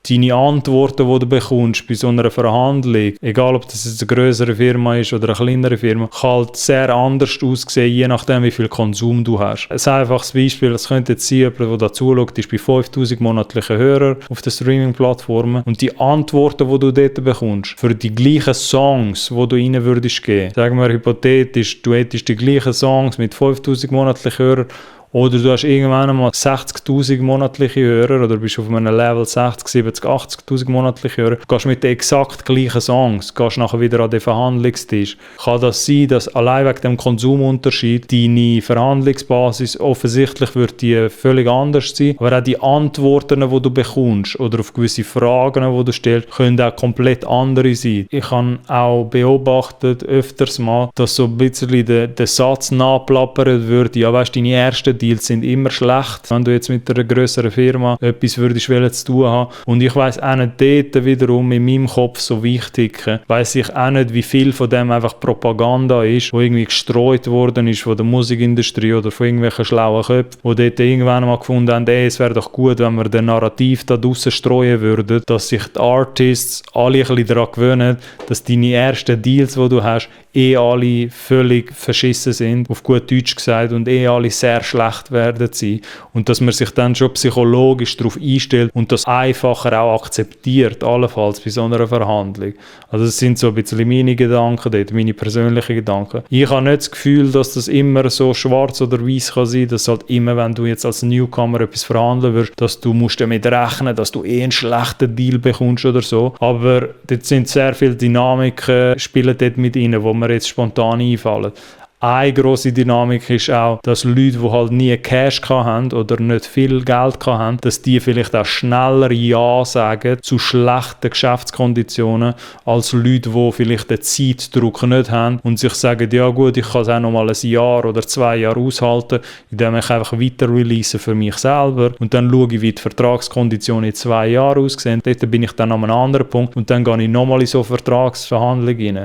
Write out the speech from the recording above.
deine Antworten, die du bekommst bei so einer Verhandlung, egal ob das jetzt eine größere Firma ist oder eine kleinere Firma, kann halt sehr anders aussehen, je nachdem, wie viel Konsum du hast. Ein einfaches Beispiel, das könnte jetzt sein, jemand, der da zuschaut, ist bei 5000 monatlichen Hörern auf den Streaming-Plattformen und die Antworten, die du dort bekommst, für die gleichen Songs, die du rein würdest geben. Sagen wir hypothetisch, du hättest die gleichen Songs mit 5000 monatlichen Hörern oder du hast irgendwann einmal 60'000 monatliche Hörer oder bist auf einem Level 60, 70, 80'000 monatliche Hörer, gehst mit den exakt gleichen Songs, gehst nachher wieder an den Verhandlungstisch. Kann das sein, dass allein wegen dem Konsumunterschied deine Verhandlungsbasis offensichtlich wird die völlig anders sein, aber auch die Antworten, die du bekommst oder auf gewisse Fragen, die du stellst, können auch komplett andere sein. Ich habe auch beobachtet, öfters mal, dass so ein bisschen der Satz nachplappert würde, ja weißt, deine ersten Deals sind immer schlecht, wenn du jetzt mit einer grösseren Firma etwas würdest zu tun haben. Und ich weiss auch nicht dort wiederum in meinem Kopf so wichtig, weiss ich auch nicht, wie viel von dem einfach Propaganda ist, wo irgendwie gestreut worden ist von der Musikindustrie oder von irgendwelchen schlauen Köpfen, die dort irgendwann mal gefunden haben, es wäre doch gut, wenn wir den Narrativ da draussen streuen würden, dass sich die Artists alle ein bisschen daran gewöhnen, dass deine ersten Deals, die du hast, alle völlig verschissen sind, auf gut Deutsch gesagt, und alle sehr schlecht werden sein. Und dass man sich dann schon psychologisch darauf einstellt und das einfacher auch akzeptiert, allenfalls bei so einer Verhandlung. Also das sind so ein bisschen meine Gedanken dort, meine persönlichen Gedanken. Ich habe nicht das Gefühl, dass das immer so schwarz oder weiß kann sein, dass halt immer, wenn du jetzt als Newcomer etwas verhandeln wirst, dass du musst damit rechnen, dass du einen schlechten Deal bekommst oder so. Aber dort sind sehr viele Dynamiken, spielen dort mit rein, wo mir jetzt spontan einfallen. Eine grosse Dynamik ist auch, dass Leute, die halt nie Cash hatten oder nicht viel Geld hatten, dass die vielleicht auch schneller Ja sagen zu schlechten Geschäftskonditionen als Leute, die vielleicht den Zeitdruck nicht haben und sich sagen, ja gut, ich kann es auch noch mal ein Jahr oder 2 Jahre aushalten, indem ich einfach weiter release für mich selber und dann schaue ich, wie die Vertragskonditionen in 2 Jahren aussehen. Dort bin ich dann an einem anderen Punkt und dann gehe ich nochmal in so Vertragsverhandlungen rein.